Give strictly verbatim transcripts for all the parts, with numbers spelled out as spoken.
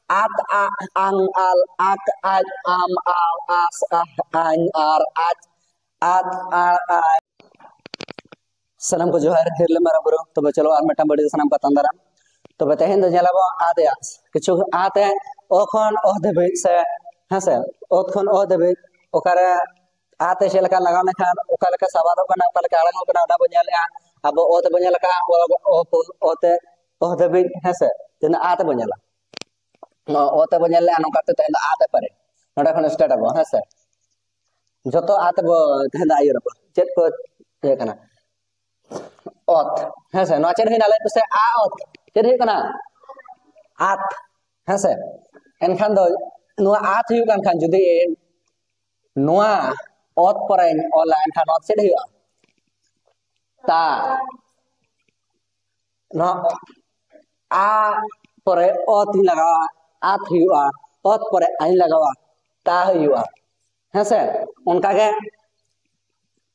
ᱟᱛ, ᱟᱜ, ᱟᱝ, ᱟᱞ, ᱟᱠ, ᱟᱡ, ᱟᱢ, ᱟᱣ, ᱟᱥ, ᱟᱦ, ᱟᱧ, ᱟᱨ, ᱟᱪ, ᱟᱛ, ᱟᱲ, ᱟᱭ᱾ ᱥᱟᱱᱟᱢ ᱠᱚ ᱡᱚᱦᱟᱨ, ᱦᱤᱨᱞᱟᱹ ᱢᱟᱨᱟᱝ ᱵᱩᱨᱩ᱾ ᱛᱚᱵᱮ ᱪᱚᱞᱚ ᱟᱨ ᱢᱤᱫᱴᱟᱝ ᱵᱟᱹᱲᱤᱡ ᱥᱟᱱᱟᱢ ᱠᱚ ᱟᱛᱟᱝ ᱫᱟᱨᱟᱢ᱾ ᱛᱚᱵᱮ ᱛᱮᱦᱮᱧ ᱫᱚ ᱧᱮᱞᱟᱵᱚᱱ ᱟᱛ ᱨᱮᱭᱟᱜ ᱠᱤᱪᱷᱩ ᱟᱛ ᱮ ᱚ ᱠᱷᱚᱱ ᱚ ᱫᱷᱟᱹᱵᱤᱡ ᱥᱮ, ᱦᱮᱸᱥᱮ, ᱚᱛ ᱠᱷᱚᱱ ᱚ ᱫᱷᱟᱹᱵᱤᱡ ᱚᱠᱟᱨᱮ ᱟᱛ ᱮ ᱪᱮᱫ ᱞᱮᱠᱟ ᱞᱟᱜᱟᱣ ᱞᱮᱠᱷᱟᱱ ᱚᱠᱟ ᱞᱮᱠᱟ ᱥᱟᱵᱟᱫᱚᱜ ᱠᱟᱱᱟ, ᱚᱠᱟ ᱞᱮᱠᱟ ᱟᱲᱟᱝᱚᱜ ᱠᱟᱱᱟ, ᱚᱱᱟ ᱵᱚᱱ ᱧᱮᱞᱮᱜᱼᱟ᱾ ᱟᱵᱚ ᱚ ᱛᱮᱵᱚᱱ ᱧᱮᱞ ᱟᱠᱟᱫᱼᱟ, ᱚ, ᱚ, ᱚ ᱛᱮ ᱚ ᱫᱷᱟᱹᱵᱤᱡ, ᱦᱮᱸᱥᱮ, ᱛᱤᱱᱟᱹᱜ ᱟᱛ ᱮ ᱵᱚᱱ ᱧᱮᱞᱟ, ᱱᱚᱣᱟ ᱚ ᱛᱮᱵᱚᱱ ᱧᱮᱞ ᱞᱮᱜᱼᱟ, ᱱᱚᱝᱠᱟ ᱛᱮ ᱛᱮᱦᱮᱧ ᱫᱚ ᱟ ᱛᱮ ᱯᱟᱨᱮ, ᱱᱚᱸᱰᱮ ᱠᱷᱚᱱ ᱥᱴᱟᱨᱴ ᱟᱵᱚ, ᱦᱮᱸᱥᱮ᱾ ᱡᱷᱚᱛᱚ ᱟ ᱛᱮᱵᱚ ᱛᱮᱦᱮᱧ ᱫᱚ ᱟᱹᱭᱩᱨ ᱟᱵᱚ᱾ ᱪᱮᱫ ᱠᱚ ᱤᱭᱟᱹ ᱠᱟᱱᱟ? ᱚᱛ, ᱦᱮᱸᱥᱮ᱾ ᱱᱚᱣᱟ ᱪᱮᱫ ᱦᱩᱭᱱᱟ? ᱞᱟᱹᱭ ᱯᱮᱥᱮ, ᱟ ᱚᱛ᱾ ᱪᱮᱫ ᱦᱩᱭᱩᱜ ᱠᱟᱱᱟ? ᱟᱛ, ᱦᱮᱸᱥᱮ᱾ ᱮᱱᱠᱷᱟᱱ ᱫᱚ ᱱᱚᱣᱟ ᱟᱛ ᱦᱩᱭᱩᱜ ᱠᱟᱱ ᱠᱷᱟᱱ, ᱡᱩᱫᱤ ᱱᱚᱣᱟ ᱚᱛ ᱯᱚᱨᱮᱧ ᱚᱞᱟ, ᱮᱱᱠᱷᱟᱱ ᱱᱚᱣᱟ ᱪᱮᱫ ᱦᱩᱭᱩᱜᱼᱟ? ᱛᱟ᱾ ᱱᱚᱣᱟ ᱟ ᱯᱚᱨᱮ ᱚᱛ ᱤᱧ ᱞᱟᱜᱟᱣᱟ, ᱟᱛ ᱦᱩᱭᱩᱜᱼᱟ᱾ ᱚᱛ ᱯᱚᱨᱮ ᱟᱧ ᱞᱟᱜᱟᱣᱟ, ᱛᱟ ᱦᱩᱭᱩᱜᱼᱟ᱾ ᱦᱮᱸᱥᱮ? ᱚᱱᱠᱟᱜᱮ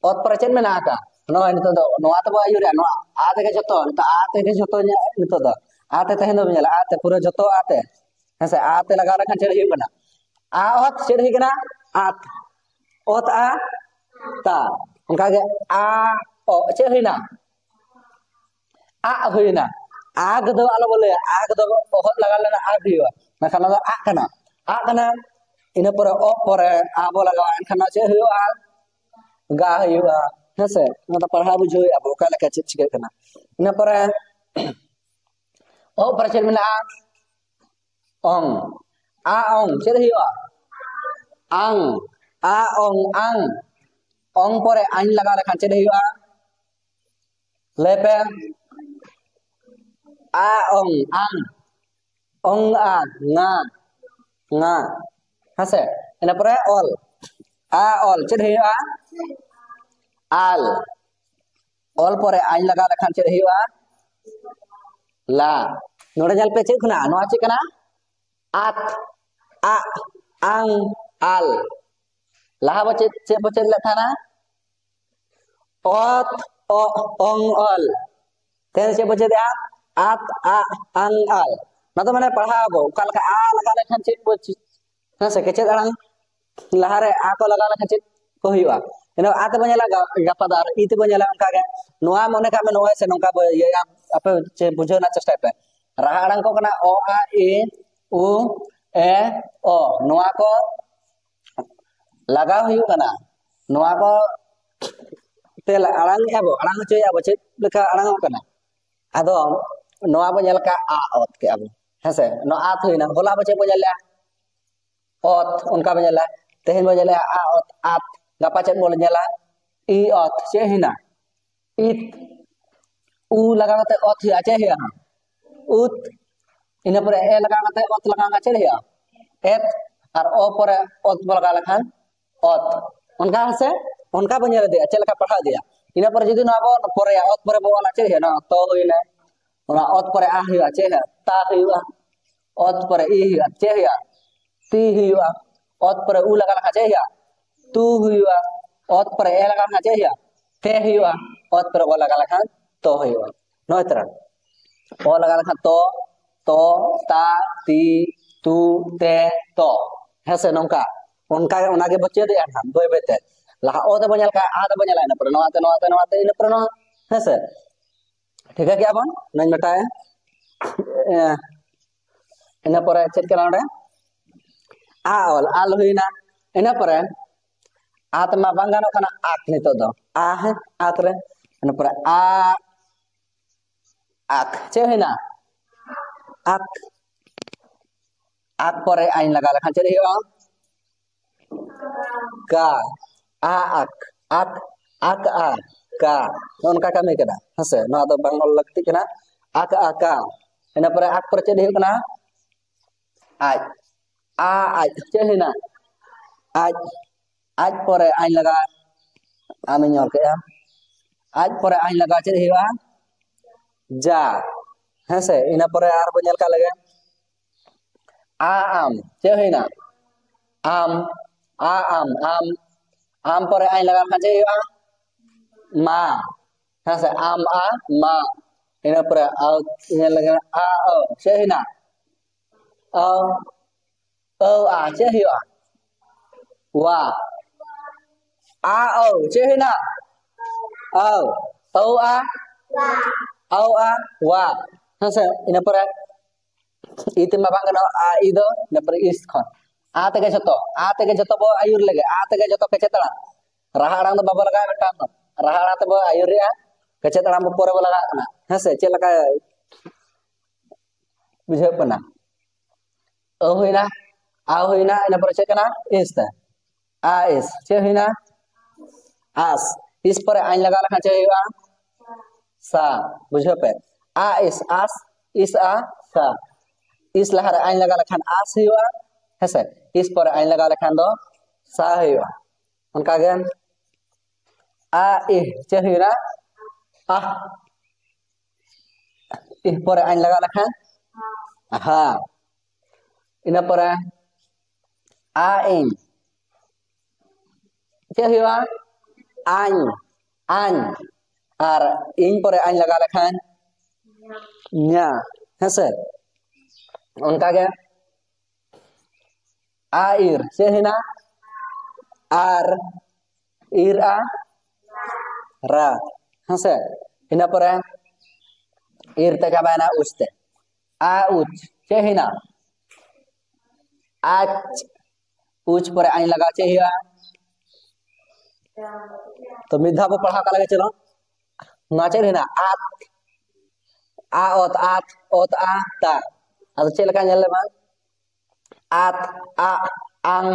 ᱚᱛ ᱯᱚᱨᱮ ᱪᱮᱫ ᱢᱮᱱᱟᱜ ᱟᱠᱟᱫ? ᱱᱚᱜᱼᱚᱭ ᱱᱤᱛᱚᱜ ᱫᱚ ᱱᱚᱣᱟ ᱛᱮᱵᱚ ᱟᱹᱭᱩᱨᱮᱜᱼᱟ, ᱱᱚᱣᱟ ᱟ ᱛᱮᱜᱮ ᱡᱷᱚᱛᱚ, ᱱᱤᱛᱚᱜ ᱟ ᱛᱮᱜᱮ ᱡᱷᱚᱛᱚ ᱧᱮ-, ᱱᱤᱛᱚᱜ ᱫᱚ ᱟ ᱛᱮ ᱛᱟᱦᱮᱸ ᱫᱚ ᱧᱮᱞᱟ, ᱟ ᱛᱮ ᱯᱩᱨᱟᱹ ᱡᱷᱚᱛᱚ ᱟ ᱛᱮ᱾ ᱦᱮᱸᱥᱮ? ᱟ ᱛᱮ ᱞᱟᱜᱟᱣ ᱞᱮᱠᱷᱟᱱ ᱪᱮᱫ ᱦᱩᱭᱩᱜ ᱠᱟᱱᱟ? ᱟ ᱚᱛ ᱪᱮᱫ ᱦᱩᱭᱩᱜ ᱠᱟᱱᱟ? ᱟᱛ᱾ ᱚᱛ ᱟ ᱛᱟ᱾ ᱚᱱᱠᱟᱜᱮ ᱟ ᱚ ᱪᱮᱫ ᱦᱩᱭᱱᱟ? ᱟᱜ ᱦᱩᱭᱱᱟ᱾ ᱟᱜ ᱫᱚ ᱟᱞᱚ ᱵᱚ ᱞᱟᱹᱭᱟ, ᱟᱜ ᱫᱚ ᱚᱦᱚᱫ ᱞᱟᱜᱟᱣ ᱞᱮᱱᱟ, ᱟᱜ ᱦᱩᱭᱩᱜᱼᱟ, ᱢᱮᱱᱠᱷᱟᱱ ᱚᱱᱟ ᱫᱚ ᱟᱜ ᱠᱟᱱᱟ, ᱟᱜ ᱠᱟᱱᱟ᱾ ᱤᱱᱟᱹ ᱯᱚᱨᱮ ᱚ ᱯᱚᱨᱮ ᱟ ᱵᱚ ᱞᱟᱜᱟᱣᱟ, ᱮᱱᱠᱷᱟᱱ ᱱᱚᱣᱟ ᱪᱮᱫ ᱦᱩᱭᱩᱜᱼᱟ? ᱜᱟ ᱦᱩᱭᱩᱜᱼᱟ᱾ ᱦᱮᱸᱥᱮ? ᱚᱱᱟ ᱫᱚ ᱯᱟᱲᱦᱟᱣ ᱵᱩᱡᱷᱟᱹᱣ ᱦᱩᱭᱩᱜᱼᱟ ᱵᱚ, ᱚᱠᱟ ᱞᱮᱠᱟ ᱪᱮᱫ ᱪᱤᱠᱟᱹᱜ ᱠᱟᱱᱟ᱾ ᱤᱱᱟᱹ ᱯᱚᱨᱮ ᱚ ᱯᱚᱨᱮ ᱪᱮᱫ ᱢᱮᱱᱟᱜᱼᱟ? ᱚᱝ᱾ ᱟ ᱚᱝ ᱪᱮᱫ ᱦᱩᱭᱩᱜᱼᱟ? ᱟᱝ᱾ ᱟ ᱚᱝ ᱟᱝ᱾ ᱚᱝ ᱯᱚᱨᱮ ᱟᱧ ᱞᱟᱜᱟᱣ ᱞᱮᱠᱷᱟᱱ ᱪᱮᱫ ᱦᱩᱭᱩᱜᱼᱟ? ᱞᱟᱹᱭ ᱯᱮ᱾ ᱟ ᱚᱝ ᱟᱝ᱾ ᱚᱝ ᱟ ᱝᱟ᱾ ᱝᱟ᱾ ᱦᱮᱸᱥᱮ? ᱤᱱᱟᱹ ᱯᱚᱨᱮ ᱚᱞ᱾ ᱟ ᱚᱞ ᱪᱮᱫ ᱦᱩᱭᱩᱜᱼᱟ? ᱟᱞ᱾ ᱚᱞ ᱯᱚᱨᱮ ᱟᱧ ᱞᱟᱜᱟᱣ ᱞᱮᱠᱷᱟᱱ ᱪᱮᱫ ᱦᱩᱭᱩᱜᱼᱟ? ᱞᱟ᱾ ᱱᱚᱰᱮ ᱧᱮᱞ ᱯᱮ, ᱪᱮᱫ ᱠᱟᱱᱟ? ᱱᱚᱣᱟ ᱪᱮᱫ ᱠᱟᱱᱟ? ᱟᱛ, ᱟᱜ, ᱟᱝ, ᱟᱞ᱾ ᱞᱟᱦᱟ ᱵᱚ ᱪᱮᱫ, ᱪᱮᱫ ᱵᱚ ᱪᱮᱫ ᱞᱮᱫ ᱛᱟᱦᱮᱱᱟ? ᱚᱛ, ᱚᱜ, ᱚᱝ, ᱚᱞ᱾ ᱛᱮᱦᱮᱧ ᱪᱮᱫ ᱵᱚ ᱪᱮᱫᱮᱜᱼᱟ? ᱟᱛ, ᱟᱜ, ᱟᱝ, ᱟᱞ᱾ ᱚᱱᱟ ᱫᱚ ᱢᱟᱱᱮ ᱯᱟᱲᱦᱟᱣ ᱟᱵᱚ ᱚᱠᱟ ᱞᱮᱠᱟ ᱟ ᱞᱟᱜᱟᱣ ᱞᱮᱠᱷᱟᱱ ᱪᱮᱫ ᱵᱚ ᱪᱮ-, ᱦᱮᱸ ᱥᱮ, ᱠᱮᱪᱮᱫ ᱟᱲᱟᱝ ᱞᱟᱦᱟᱨᱮ ᱟ ᱠᱚ ᱞᱟᱜᱟᱣ ᱞᱮᱠᱷᱟᱱ ᱪᱮᱫ ᱠᱚ ᱦᱩᱭᱩᱜᱼᱟ᱾ ᱤᱱᱟᱹ ᱟ ᱛᱮᱵᱚ ᱧᱮᱞᱟ, ᱜᱟ-, ᱜᱟᱯᱟ ᱫᱚ ᱟᱨ ᱤ ᱛᱮᱵᱚ ᱧᱮᱞᱟ᱾ ᱚᱱᱠᱟᱜᱮ ᱱᱚᱣᱟ ᱢᱚᱱᱮ ᱠᱟᱜ ᱢᱮ, ᱱᱚᱜᱼᱚᱭ ᱥᱮ ᱱᱚᱝᱠᱟ ᱵᱚ ᱤᱭᱟᱹᱭᱟ, ᱟᱯᱮ ᱪᱮ ᱵᱩᱡᱷᱟᱹᱣ ᱨᱮᱱᱟᱜ ᱪᱮᱥᱴᱟᱭ ᱯᱮ᱾ ᱨᱟᱦᱟ ᱟᱲᱟᱝ ᱠᱚ ᱠᱟᱱᱟ ᱚ, ᱟ, ᱤ, ᱩ, ᱮ, ᱚ᱾ ᱱᱚᱣᱟ ᱠᱚ ᱞᱟᱜᱟᱣ ᱦᱩᱭᱩᱜ ᱠᱟᱱᱟ᱾ ᱱᱚᱣᱟ ᱠᱚ ᱛᱮ ᱟᱲᱟᱝ ᱮᱜᱼᱟ ᱵᱚ, ᱟᱲᱟᱝ ᱦᱚᱪᱚᱭᱮᱜᱼᱟ ᱵᱚ, ᱪᱮᱫ ᱞᱮᱠᱟ ᱟᱲᱟᱝ ᱚᱜ ᱠᱟᱱᱟ᱾ ᱟᱫᱚ ᱱᱚᱣᱟ ᱵᱚ ᱧᱮᱞ ᱠᱟᱜᱼᱟ, ᱟ ᱚᱛ ᱠᱮᱜᱼᱟ ᱵᱚ, ᱦᱮᱸᱥᱮ? ᱱᱚᱣᱟ ᱟᱛ ᱦᱩᱭᱱᱟ᱾ ᱦᱚᱞᱟ ᱵᱚ ᱪᱮᱫ ᱵᱚ ᱧᱮᱞ ᱞᱮᱜᱼᱟ? ᱚᱛ, ᱚᱱᱠᱟ ᱵᱚ ᱧᱮᱞᱟ᱾ ᱛᱮᱦᱮᱧ ᱵᱚ ᱧᱮᱞᱮᱜᱼᱟ ᱟ ᱚᱛ, ᱟᱛ᱾ ᱜᱟᱯᱟ ᱪᱮᱫ ᱵᱚ ᱧᱮᱞᱟ? ᱤ ᱚᱛ᱾ ᱪᱮᱫ ᱦᱩᱭᱱᱟ? ᱤᱛ᱾ ᱩ ᱞᱟᱜᱟᱣ ᱠᱟᱛᱮ ᱚᱛ ᱦᱩᱭᱩᱜᱼᱟ, ᱪᱮᱫ ᱦᱩᱭᱩᱜᱼᱟ? ᱩᱛ᱾ ᱤᱱᱟᱹ ᱯᱚᱨᱮ ᱮ ᱞᱟᱜᱟᱣ ᱠᱟᱛᱮ ᱚᱛ ᱞᱟᱜᱟᱣ ᱠᱟᱛᱮ ᱪᱮᱫ ᱦᱩᱭᱩᱜᱼᱟ? ᱮᱛ᱾ ᱟᱨ ᱚ ᱯᱚᱨᱮ ᱚᱛ ᱵᱚ ᱞᱟᱜᱟᱣ ᱞᱮᱠᱷᱟᱱ ᱚᱛ᱾ ᱚᱱᱠᱟ ᱦᱮᱸᱥᱮ? ᱚᱱᱠᱟ ᱵᱚ ᱧᱮᱞ ᱤᱫᱤᱭᱟ ᱪᱮᱫ ᱞᱮᱠᱟ ᱯᱟᱲᱦᱟᱣ ᱤᱫᱤᱭᱟ᱾ ᱤᱱᱟᱹ ᱯᱚᱨᱮ ᱡᱩᱫᱤ ᱱᱚᱣᱟ ᱵᱚ ᱯᱚᱨᱮᱭᱟ, ᱚᱛ ᱯᱚᱨᱮ ᱵᱚ ᱚᱞᱟ, ᱪᱮᱫ ᱦᱩᱭᱩᱜᱼᱟ? ᱱᱚᱣᱟ ᱛᱚ ᱦᱩᱭᱱᱟ᱾ ᱚᱱᱟ ᱚᱛ ᱯᱚᱨᱮ ᱟ ᱦᱩᱭᱩᱜᱼᱟ, ᱪᱮᱫ ᱦᱩᱭᱩᱜᱼᱟ? ᱛᱟ ᱦᱩᱭᱩᱜᱼᱟ᱾ ᱚᱛ ᱯᱚᱨᱮ ᱤ ᱦᱩᱭᱩᱜᱼᱟ, ᱪᱮᱫ ᱦᱩᱭᱩᱜᱼᱟ? ᱛᱤ ᱦᱩᱭᱩᱜᱼᱟ᱾ ᱚᱛ ᱯᱚᱨᱮ ᱩ ᱞᱟᱜᱟᱣ ᱞᱮᱠᱷᱟᱱ ᱪᱮᱫ ᱦᱩᱭᱩᱜᱼᱟ? ᱛᱩ ᱦᱩᱭᱩᱜᱼᱟ᱾ ᱚᱛ ᱯᱚᱨᱮ ᱮ ᱞᱟᱜᱟᱣ ᱞᱮᱠᱷᱟᱱ ᱪᱮᱫ ᱦᱩᱭᱩᱜᱼᱟ? ᱛᱮ ᱦᱩᱭᱩᱜᱼᱟ᱾ ᱚᱛ ᱯᱚᱨᱮ ᱚ ᱞᱟᱜᱟᱣ ᱞᱮᱠᱷᱟᱱ ᱛᱚ ᱦᱩᱭᱩᱜᱼᱟ᱾ ᱱᱚᱜᱼᱚᱭ ᱛᱚᱨᱟ᱾ ᱚ ᱞᱟᱜᱟᱣ ᱞᱮᱠᱷᱟᱱ ᱛᱚ, ᱛᱚ, ᱛᱟ, ᱛᱤ, ᱛᱩ, ᱛᱮ, ᱛᱚ᱾ ᱦᱮᱸ ᱥᱮ? ᱱᱚᱝᱠᱟ᱾ ᱚᱱᱠᱟ ᱜᱮ, ᱚᱱᱟ ᱜᱮ ᱵᱚ ᱪᱮᱫ ᱮᱫᱼᱟ ᱱᱟᱦᱟᱜ ᱵᱟᱹᱭ ᱵᱟᱹᱭ ᱛᱮ᱾ ᱞᱟᱦᱟ ᱚ ᱛᱮᱵᱚ ᱧᱮᱞ ᱠᱟᱜᱼᱟ, ᱟ ᱛᱮᱵᱚ ᱧᱮᱞᱟ, ᱤᱱᱟᱹ ᱯᱚᱨᱮ ᱱᱚᱣᱟ ᱛᱮ, ᱱᱚᱣᱟ ᱛᱮ, ᱱᱚᱣᱟ ᱛᱮ, ᱤᱱᱟᱹ ᱯᱚᱨᱮ ᱱᱚᱣᱟ᱾ ᱦᱮᱸ ᱥᱮ? ᱴᱷᱤᱠᱟᱹ ᱠᱮᱜᱼᱟ ᱵᱚᱱ? ᱚᱱᱟᱧ ᱢᱮᱴᱟᱣᱮᱜᱼᱟ᱾ ᱮ, ᱤᱱᱟᱹ ᱯᱚᱨᱮ ᱪᱮᱫ ᱠᱟᱱᱟ ᱚᱸᱰᱮ? ᱟ ᱚᱞ, ᱟᱞ ᱦᱩᱭᱱᱟ᱾ ᱤᱱᱟᱹ ᱯᱚᱨᱮ ᱟ ᱛᱮᱢᱟ ᱵᱟᱝ ᱜᱟᱱᱚᱜ ᱠᱟᱱᱟ, ᱟᱠ ᱱᱤᱛᱚᱜ ᱫᱚ᱾ ᱟ, ᱦᱮᱸ, ᱟᱠ ᱨᱮ᱾ ᱤᱱᱟᱹ ᱯᱚᱨᱮ ᱟ, ᱟᱠ᱾ ᱪᱮᱫ ᱦᱩᱭᱱᱟ? ᱟᱠ᱾ ᱟᱠ ᱯᱚᱨᱮ ᱟᱧ ᱞᱟᱜᱟᱣ ᱞᱮᱠᱷᱟᱱ ᱪᱮᱫ ᱦᱩᱭᱩᱜᱼᱟ? ᱠᱟ᱾ ᱟ, ᱟᱠ, ᱟᱠ, ᱟᱠ, ᱟ, ᱠᱟ᱾ ᱱᱚᱜᱼᱚ ᱱᱚᱝᱠᱟ ᱠᱟᱹᱢᱤ ᱠᱟᱱᱟ᱾ ᱦᱮᱸᱥᱮ? ᱱᱚᱣᱟ ᱫᱚ ᱵᱟᱝ ᱚᱞ ᱞᱟᱹᱠᱛᱤᱜ ᱠᱟᱱᱟ᱾ ᱟᱠ, ᱟ, ᱠᱟ᱾ ᱤᱱᱟᱹ ᱯᱚᱨᱮ ᱟᱠ ᱯᱚᱨᱮ ᱪᱮᱫ ᱦᱩᱭᱩᱜ ᱠᱟᱱᱟ? ᱟᱡ᱾ ᱟ, ᱟᱡ᱾ ᱪᱮᱫ ᱦᱩᱭᱱᱟ? ᱟᱡ᱾ ᱟᱡ ᱯᱚᱨᱮ ᱟᱧ ᱞᱟᱜᱟᱜᱼᱟ᱾ ᱟᱢᱤᱧ ᱚᱞ ᱠᱮᱜᱼᱟ᱾ ᱟᱡ ᱯᱚᱨᱮ ᱟᱧ ᱞᱟᱜᱟᱜᱼᱟ, ᱪᱮᱫ ᱦᱩᱭᱩᱜᱼᱟ? ᱡᱟ᱾ ᱦᱮᱸᱥᱮ? ᱤᱱᱟᱹ ᱯᱚᱨᱮ ᱟᱨ ᱵᱚ ᱧᱮᱞ ᱠᱟᱜ ᱞᱮᱜᱮ᱾ ᱟ, ᱟᱢ᱾ ᱪᱮᱫ ᱦᱩᱭᱱᱟ? ᱟᱢ᱾ ᱟ, ᱟᱢ, ᱟᱢ᱾ ᱟᱢ ᱯᱚᱨᱮ ᱟᱧ ᱞᱟᱜᱟᱣ ᱞᱮᱠᱷᱟᱱ ᱪᱮᱫ ᱦᱩᱭᱩᱜᱼᱟ? ᱢᱟ᱾ ᱦᱮᱸ ᱥᱮ? ᱟᱢ, ᱟ, ᱢᱟ᱾ ᱤᱱᱟᱹ ᱯᱚᱨᱮ ᱟ, ᱧᱮᱞ ᱞᱮᱜᱮ, ᱟ, ᱚ᱾ ᱪᱮᱫ ᱦᱩᱭᱱᱟ? ᱚ, ᱚ, ᱟ, ᱪᱮᱫ ᱦᱩᱭᱩᱜᱼᱟ? ᱣᱟ᱾ ᱟ, ᱚ, ᱪᱮᱫ ᱦᱩᱭᱱᱟ? ᱚ, ᱚ, ᱟ, ᱚ, ᱟ, ᱣᱟ᱾ ᱦᱮᱸ ᱥᱮ? ᱤᱱᱟᱹ ᱯᱚᱨᱮ ᱤ ᱛᱮᱢᱟ ᱵᱟᱝ ᱜᱟᱱᱚᱜᱼᱟ, ᱟ, ᱤ ᱫᱚ, ᱤᱱᱟᱹ ᱯᱚᱨᱮ ᱤᱥ ᱠᱷᱚᱱ᱾ ᱟ ᱛᱮᱜᱮ ᱡᱚᱛᱚ, ᱟ ᱛᱮᱜᱮ ᱡᱚᱛᱚ ᱵᱚ ᱟᱹᱭᱩᱨ ᱞᱮᱜᱮ, ᱟ ᱛᱮᱜᱮ ᱡᱚᱛᱚ ᱠᱮᱪᱮᱫ ᱟᱲᱟᱝ᱾ ᱨᱟᱦᱟ ᱟᱲᱟᱝ ᱫᱚ ᱵᱟᱵᱚ ᱞᱟᱜᱟᱣᱟ ᱢᱤᱫᱴᱟᱝ ᱫᱚ᱾ ᱨᱟᱦᱟ ᱟᱲᱟᱝ ᱛᱮᱵᱚ ᱟᱹᱭᱩᱨᱮᱜᱼᱟ, ᱠᱮᱪᱮᱫ ᱟᱲᱟᱝ ᱵᱚ ᱯᱚᱨᱮ ᱵᱚ ᱞᱟᱜᱟᱣᱟᱜ ᱠᱟᱱᱟ᱾ ᱦᱮᱸ ᱥᱮ? ᱪᱮᱫ ᱞᱮᱠᱟ ᱵᱩᱡᱷᱟᱹᱜ ᱠᱟᱱᱟ? ᱟᱹ ᱦᱩᱭᱱᱟ, ᱟ ᱦᱩᱭᱱᱟ, ᱤᱱᱟᱹ ᱯᱚᱨᱮ ᱪᱮᱫ ᱠᱟᱱᱟ? ᱤᱥ ᱛᱮ᱾ ᱟ ᱤᱥ᱾ ᱪᱮᱫ ᱦᱩᱭᱱᱟ? ᱟᱥ᱾ ᱤᱥ ᱯᱚᱨᱮ ᱟᱧ ᱞᱟᱜᱟᱣ ᱞᱮᱠᱷᱟᱱ ᱪᱮᱫ ᱦᱩᱭᱩᱜᱼᱟ? ᱥᱟ᱾ ᱵᱩᱡᱷᱟᱹᱣ ᱯᱮ, ᱟ ᱤᱥ ᱟᱥ, ᱤᱥ ᱟ ᱥᱟ᱾ ᱤᱥ ᱞᱟᱦᱟᱨᱮ ᱟᱧ ᱞᱟᱜᱟᱣ ᱞᱮᱠᱷᱟᱱ ᱟᱥ ᱦᱩᱭᱩᱜᱼᱟ, ᱦᱮᱸᱥᱮ? ᱤᱥ ᱯᱚᱨᱮ ᱟᱧ ᱞᱟᱜᱟᱣ ᱞᱮᱠᱷᱟᱱ ᱫᱚ ᱥᱟ ᱦᱩᱭᱩᱜᱼᱟ᱾ ᱚᱱᱠᱟᱜᱮ ᱟ ᱤᱦ, ᱪᱮᱫ ᱦᱩᱭᱱᱟ? ᱟᱦ᱾ ᱤᱦ ᱯᱚᱨᱮ ᱟᱧ ᱞᱟᱜᱟᱣ ᱞᱮᱠᱷᱟᱱ ᱦᱟ᱾ ᱤᱱᱟᱹ ᱯᱚᱨᱮ ᱟ ᱤᱧ, ᱪᱮᱫ ᱦᱩᱭᱩᱜᱼᱟ? ᱟᱧ, ᱟᱧ᱾ ᱟᱨ ᱤᱧ ᱯᱚᱨᱮ ᱟᱧ ᱞᱟᱜᱟᱣ ᱞᱮᱠᱷᱟᱱ ᱧᱟ, ᱦᱮᱸᱥᱮ? ᱚᱱᱠᱟᱜᱮ ᱟ ᱤᱨ, ᱪᱮᱫ ᱦᱩᱭᱱᱟ? ᱟᱨ ᱤᱨ ᱟ ᱨᱟ, ᱦᱮᱸᱥᱮ? ᱤᱱᱟᱹ ᱯᱚᱨᱮ ᱤᱨ ᱛᱮ ᱪᱟᱵᱟᱭᱮᱱᱟ ᱩᱪ ᱛᱮ᱾ ᱟ ᱩᱪ, ᱪᱮᱫ ᱦᱩᱭᱱᱟ? ᱟᱪ᱾ ᱩᱪ ᱯᱚᱨᱮ ᱟᱧ ᱞᱟᱜᱟᱣ, ᱪᱮᱫ ᱦᱩᱭᱩᱜᱼᱟ? ᱛᱚ ᱢᱤᱫ ᱫᱷᱟᱣ ᱵᱚ ᱯᱟᱲᱦᱟᱣ ᱠᱟᱜ ᱞᱮᱜᱮ, ᱪᱚᱞᱚ᱾ ᱱᱚᱣᱟ ᱪᱮᱫ ᱦᱩᱭᱱᱟ? ᱟᱛ᱾ ᱟ ᱚᱛ ᱟᱛ, ᱚᱛ ᱟ ᱛᱟ᱾ ᱟᱫᱚ ᱪᱮᱫ ᱞᱮᱠᱟ ᱧᱮᱞ ᱞᱮᱢᱟ? ᱟᱛ, ᱟᱜ, ᱟᱝ,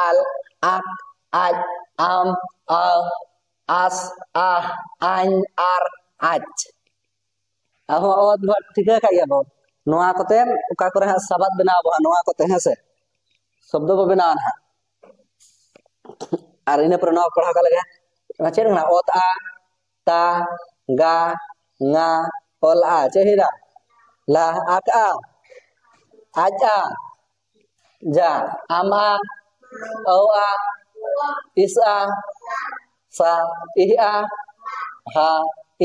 ᱟᱞ, ᱟᱠ, ᱟᱡ, ᱟᱢ, ᱟ, ᱟᱥ, ᱟ, ᱟᱧ, ᱟᱨ, ᱟᱪ᱾ ᱟᱨᱦᱚᱸ ᱚᱛ ᱫᱚ ᱦᱟᱸᱜ ᱴᱷᱤᱠᱟᱹ ᱟᱠᱟᱫ ᱜᱮᱭᱟ ᱵᱚᱱ᱾ ᱱᱚᱣᱟ ᱠᱚᱛᱮ ᱚᱠᱟ ᱠᱚᱨᱮ ᱦᱟᱸᱜ ᱥᱟᱵᱟᱫ ᱵᱮᱱᱟᱣ ᱟᱵᱚ ᱦᱟᱸᱜ, ᱱᱚᱣᱟ ᱠᱚᱛᱮ, ᱦᱮᱸ ᱥᱮ? ᱥᱚᱵᱫᱚ ᱵᱚ ᱵᱮᱱᱟᱣᱟ ᱱᱟᱦᱟᱜ᱾ ᱟᱨ ᱤᱱᱟᱹ ᱯᱚᱨᱮ ᱱᱚᱣᱟ ᱯᱟᱲᱦᱟᱣ ᱠᱟᱜ ᱞᱮᱜᱮ᱾ ᱱᱚᱣᱟ ᱪᱮᱫ ᱠᱟᱱᱟ? ᱚᱛ ᱟ, ᱛᱟ, ᱜᱟ, ᱝᱟ, ᱚᱞ ᱟ᱾ ᱪᱮᱫ ᱦᱩᱭᱱᱟ? ᱞᱟ, ᱟᱠ ᱟ, ᱟᱡ ᱟ, ᱡᱟ, ᱟᱢ ᱟ, ᱟᱹᱣ ᱟ, ᱤᱥ ᱟ, ᱥᱟ, ᱤᱦ ᱟ, ᱦᱟ,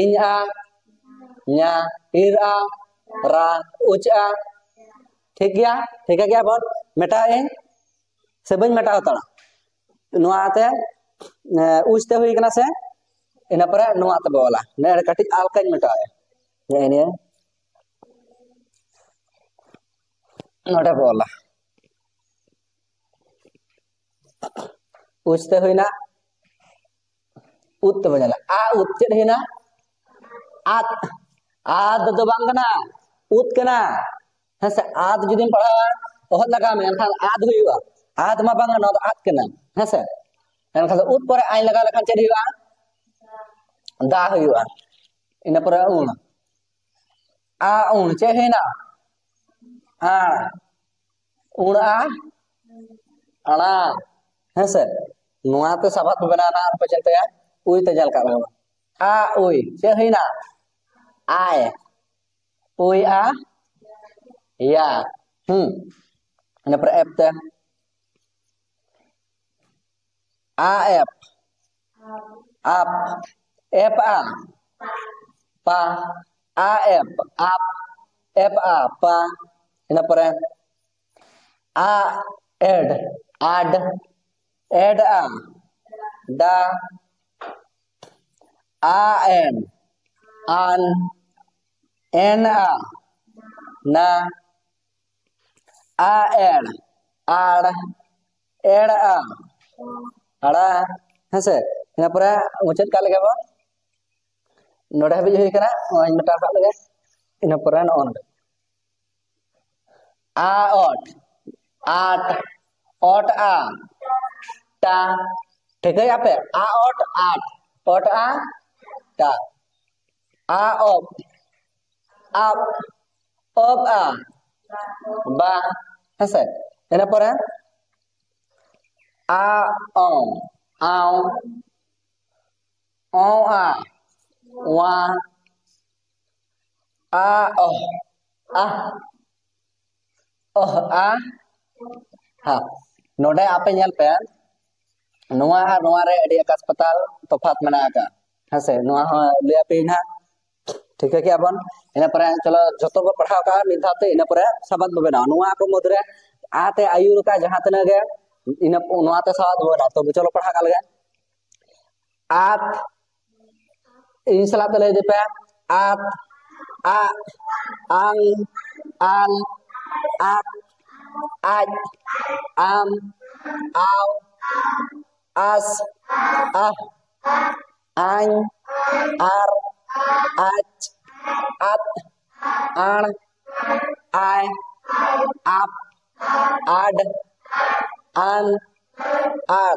ᱤᱧ ᱟ, ᱧᱟ, ᱤᱨ ᱟ, ᱨᱟ, ᱩᱪ ᱟ᱾ ᱴᱷᱤᱠ ᱜᱮᱭᱟ, ᱴᱷᱤᱠ ᱜᱮᱭᱟ ᱵᱚᱱ, ᱢᱮᱴᱟᱣ ᱟᱹᱧ ᱥᱮ ᱵᱟᱹᱧ ᱢᱮᱴᱟᱣ ᱦᱟᱛᱟᱲᱟ? ᱱᱚᱣᱟ ᱛᱮ ᱩᱪ ᱛᱮ ᱦᱩᱭ ᱠᱟᱱᱟ ᱥᱮ? ᱤᱱᱟᱹ ᱯᱚᱨᱮ ᱱᱚᱣᱟ ᱛᱮᱵᱚ ᱚᱞᱟ, ᱱᱚᱰᱮ ᱠᱟᱹᱴᱤᱡ ᱟᱞᱠᱟᱧ ᱢᱮᱴᱟᱣᱮᱫᱼᱟ᱾ ᱱᱮᱜᱼᱮ ᱱᱤᱭᱟᱹ ᱱᱚᱰᱮ ᱵᱚ ᱚᱞᱟ᱾ ᱩᱪ ᱛᱮ ᱦᱩᱭᱱᱟ, ᱩᱫ ᱛᱮᱵᱚ ᱧᱮᱞᱟ᱾ ᱟ ᱩᱫ ᱪᱮᱫ ᱦᱩᱭᱱᱟ? ᱟᱫ᱾ ᱟᱫ ᱫᱚ ᱵᱟᱝ ᱠᱟᱱᱟ, ᱩᱫ ᱠᱟᱱᱟ᱾ ᱦᱮᱸ ᱥᱮ? ᱟᱫ ᱡᱩᱫᱤᱢ ᱯᱟᱲᱦᱟᱣᱟ, ᱚᱦᱚᱫ ᱞᱟᱜᱟᱣ ᱢᱮ, ᱮᱱᱠᱷᱟᱱ ᱟᱫ ᱦᱩᱭᱩᱜᱼᱟ᱾ ᱟᱫ ᱢᱟ ᱵᱟᱝ, ᱱᱚᱣᱟ ᱫᱚ ᱟᱫ ᱠᱟᱱᱟ᱾ ᱦᱮᱸ ᱥᱮ? ᱮᱱᱠᱷᱟᱱ ᱫᱚ ᱩᱫ ᱯᱚᱨᱮ ᱟᱭ ᱞᱟᱜᱟᱣ ᱞᱮᱠᱷᱟᱱ ᱪᱮᱫ ᱦᱩᱭᱩᱜᱼᱟ? ᱫᱟ ᱦᱩᱭᱩᱜᱼᱟ᱾ ᱤᱱᱟᱹ ᱯᱚᱨᱮ ᱩᱬ᱾ ᱟ ᱩᱬ ᱪᱮᱫ ᱦᱩᱭᱱᱟ? ᱟᱬ᱾ ᱩᱬ ᱟ ᱟᱬᱟ᱾ ᱦᱮᱸ ᱥᱮ? ᱱᱚᱣᱟ ᱛᱮ ᱥᱟᱵᱟᱫ ᱵᱚ ᱵᱮᱱᱟᱣ ᱮᱱᱟ, ᱟᱨ ᱯᱮ ᱪᱤᱱᱛᱟᱹᱭᱟ, ᱩᱭ ᱛᱮ ᱧᱮᱞ ᱠᱟᱜ ᱢᱮ᱾ ᱟ ᱩᱭ ᱪᱮᱫ ᱦᱩᱭᱱᱟ? ᱟᱭ᱾ ᱩᱭ ᱟ ᱭᱟ᱾ ᱦᱩᱸ᱾ ᱤᱱᱟᱹ ᱯᱚᱨᱮ ᱮᱯ ᱛᱮ᱾ ᱟ ᱮᱯ, ᱟᱯ᱾ ᱮᱯ ᱟ, ᱯᱟ᱾ ᱟ ᱮᱯ, ᱟᱯ᱾ ᱮᱯ ᱟ, ᱯᱟ᱾ ᱤᱱᱟᱹ ᱯᱚᱨᱮ ᱟ ᱮᱰ, ᱟᱰ᱾ ᱮᱰ ᱟ, ᱰᱟ᱾ ᱟ ᱮᱱ, ᱟᱱ᱾ ᱮᱱ ᱟ, ᱱᱟ᱾ ᱟ ᱮᱲ, ᱟᱲ᱾ ᱮᱲ ᱟ, ᱟᱲᱟ᱾ ᱦᱮᱸᱥᱮ? ᱤᱱᱟᱹ ᱯᱚᱨᱮ ᱢᱩᱪᱟᱹᱫ ᱠᱟᱜ ᱞᱮᱜᱮ ᱵᱚᱱ, ᱱᱚᱰᱮ ᱦᱟᱹᱵᱤᱡ ᱦᱩᱭ ᱠᱟᱱᱟ᱾ ᱱᱚᱣᱟᱧ ᱢᱮᱴᱟᱣ ᱠᱟᱜ ᱞᱮᱜᱮ᱾ ᱤᱱᱟᱹ ᱯᱚᱨᱮ ᱱᱚᱜᱼᱚ ᱱᱚᱰᱮ ᱟ ᱚᱴ, ᱟᱴ᱾ ᱚᱴ ᱟ, ᱴᱟ᱾ ᱴᱷᱤᱠᱟᱹᱭ ᱟᱯᱮ? ᱟ ᱚᱴ, ᱟᱴ᱾ ᱚᱴ ᱟ, ᱴᱟ᱾ ᱟ ᱚᱯ, ᱟᱯ᱾ ᱚᱯ ᱟ, ᱵᱟ᱾ ᱦᱮᱸᱥᱮ? ᱤᱱᱟᱹ ᱯᱚᱨᱮ ᱟ ᱚᱝ, ᱟᱣ᱾ ᱚ ᱟ, ᱣᱟ᱾ ᱟ ᱚᱦ, ᱟᱦ᱾ ᱚᱦ ᱟ, ᱦᱟ᱾ ᱱᱚᱰᱮ ᱟᱯᱮ ᱧᱮᱞ ᱯᱮ, ᱱᱚᱣᱟ ᱟᱨ ᱱᱚᱣᱟ ᱨᱮ ᱟᱹᱰᱤ ᱟᱠᱟᱥ ᱯᱟᱛᱟᱞ ᱛᱚᱯᱷᱟᱛ ᱢᱮᱱᱟᱜ ᱟᱠᱟᱫᱼᱟ᱾ ᱦᱮᱸᱥᱮ? ᱱᱚᱣᱟ ᱦᱚᱸ ᱞᱟᱹᱭ ᱟᱯᱮ ᱱᱟᱦᱟᱜ᱾ ᱴᱷᱤᱠᱟᱹ ᱠᱮᱜᱼᱟ ᱵᱚᱱ᱾ ᱤᱱᱟᱹ ᱯᱚᱨᱮ ᱪᱚᱞᱚ ᱡᱚᱛᱚ ᱵᱚ ᱯᱟᱲᱦᱟᱣ ᱠᱟᱜᱼᱟ ᱢᱤᱫ ᱫᱷᱟᱣ ᱛᱮ, ᱤᱱᱟᱹ ᱯᱚᱨᱮ ᱥᱟᱵᱟᱫ ᱵᱚ ᱵᱮᱱᱟᱣᱟ᱾ ᱱᱚᱣᱟ ᱠᱚ ᱢᱩᱫᱽᱨᱮ ᱟ ᱛᱮ ᱟᱹᱭᱩᱨ ᱠᱟᱜ ᱡᱟᱦᱟᱸ ᱛᱤᱱᱟᱹᱜ ᱜᱮ, ᱤᱱᱟᱹ ᱱᱚᱣᱟ ᱛᱮ ᱥᱟᱵᱟᱫ ᱵᱚ ᱵᱮᱱᱟᱣᱟ᱾ ᱛᱚᱵᱮ ᱪᱚᱞᱚ ᱯᱟᱲᱦᱟᱣ ᱠᱟᱜ ᱞᱮᱜᱮ᱾ ᱟᱛ, ᱤᱧ ᱥᱟᱞᱟᱜ ᱛᱮ ᱞᱟᱹᱭ ᱤᱫᱤ ᱯᱮ᱾ ᱟᱛ, ᱟᱜ, ᱟᱝ, ᱟᱞ, ᱟᱠ, ᱟᱡ, ᱟᱢ, ᱟᱣ, ᱟᱥ, ᱟᱦ, ᱟᱧ, ᱟᱨ, ᱟᱪ, ᱟᱛ, ᱟᱬ, ᱟᱭ, ᱟᱯ, ᱟᱰ, ᱟᱱ, ᱟᱲ᱾